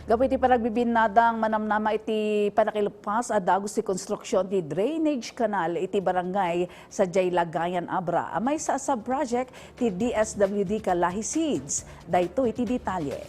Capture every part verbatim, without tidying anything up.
Gapu iti panagbibinnadang manamnama iti pannakailepas a dagus ti konstruksyon ti drainage canal iti barangay sadiay Lagayan Abra a maysa a sub-project ti D S W D Kalahi SIDS. Daytoy ti detalye.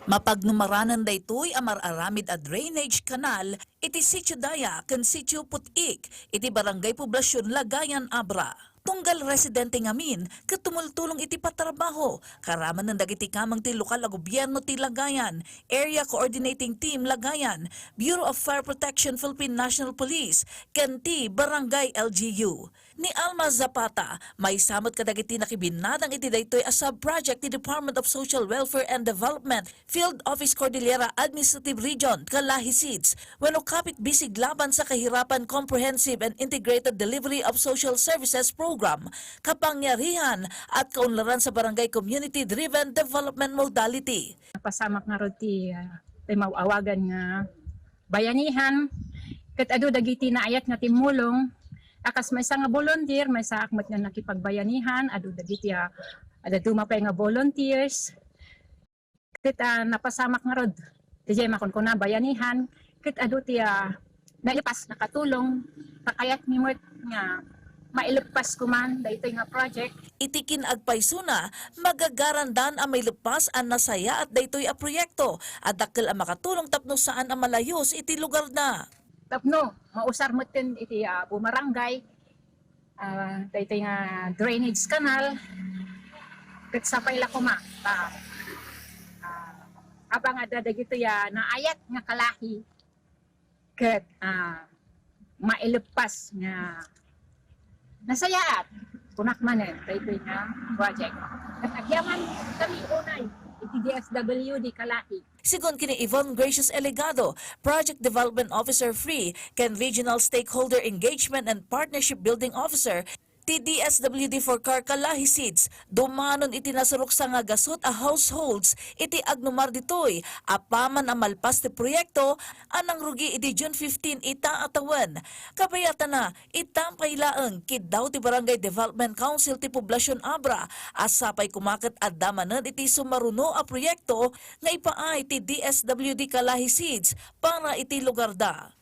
Mapagnumaranen daytoy a mar-aramid a drainage canal iti Sitio Daya ken Sitio Put-ik iti Barangay Poblacion Lagayan Abra. Tunggal residente ngamin ket tumultulong iti patrabaho karamanen dagiti kameng ti lokal a gobierno ti Lagayan, Area Coordinating Team Lagayan, Bureau of Fire Protection Philippine National Police, ken ti Barangay L G U. Ni Alma Zapata, maysa met kadagiti nakibinnadang iti daytoy a sub-project ti Department of Social Welfare and Development, Field Office Cordillera Administrative Region, Kalahi SIDS, wenno Kapit Bisig Laban sa Kahirapan Comprehensive and Integrated Delivery of Social Services Program, kapangyarihan at kaunlaran sa Barangay Community Driven Development Modality. Napasamak ngarud ti, ah, ti maw-awagan nga bayanihan, ket adu dagiti naayat nga timmulong, a kas maysa nga volunteer, maysaak met nga nakipagbayanihan, adu dagiti, ah, adda duma pay nga volunteers, ket, ah, napasamak ngarud. Diay makunkuna bayanihan, ket adu ti, ah, nailepas, nakatulong, ta kayatmi met nga mailepas koma daytoy nga project. Iti kin-agpaysona, magagarandan a mailepas a nasayaat daytoy a proyekto a dakkel a makatulong tapno saan a malayus iti lugarda. Tapno mausar metten iti, ah, bumarangay, ah, daytoy nga drainage canal, ket sapay la koma ta, ah, apang adda dagitoy a naayat nga kalahi, ket, ah, mailepas nga nasayaat, kunak manen, daytoy nga project. Ket agyaman kami unay iti D S W D Kalahi. Sigun ken ni Yvonne Gracious Eligado, Project Development Officer three ken Regional Stakeholder Engagement and Partnership Building Officer ti D S W D four CAR Kalahi SIDS, dumanon iti nasuruksa nga gasut a households iti agnumar ditoy apaman a malpas ti proyekto a nangrugi idi June fifteen ita a tawen. Kabayatana, ita pay laeng kiddaw ti Barangay Development Council ti Poblacion Abra a sapay koma ket adda manen iti sumaruno a proyekto nga ipaay ti D S W D Kalahi SIDS para iti lugarda.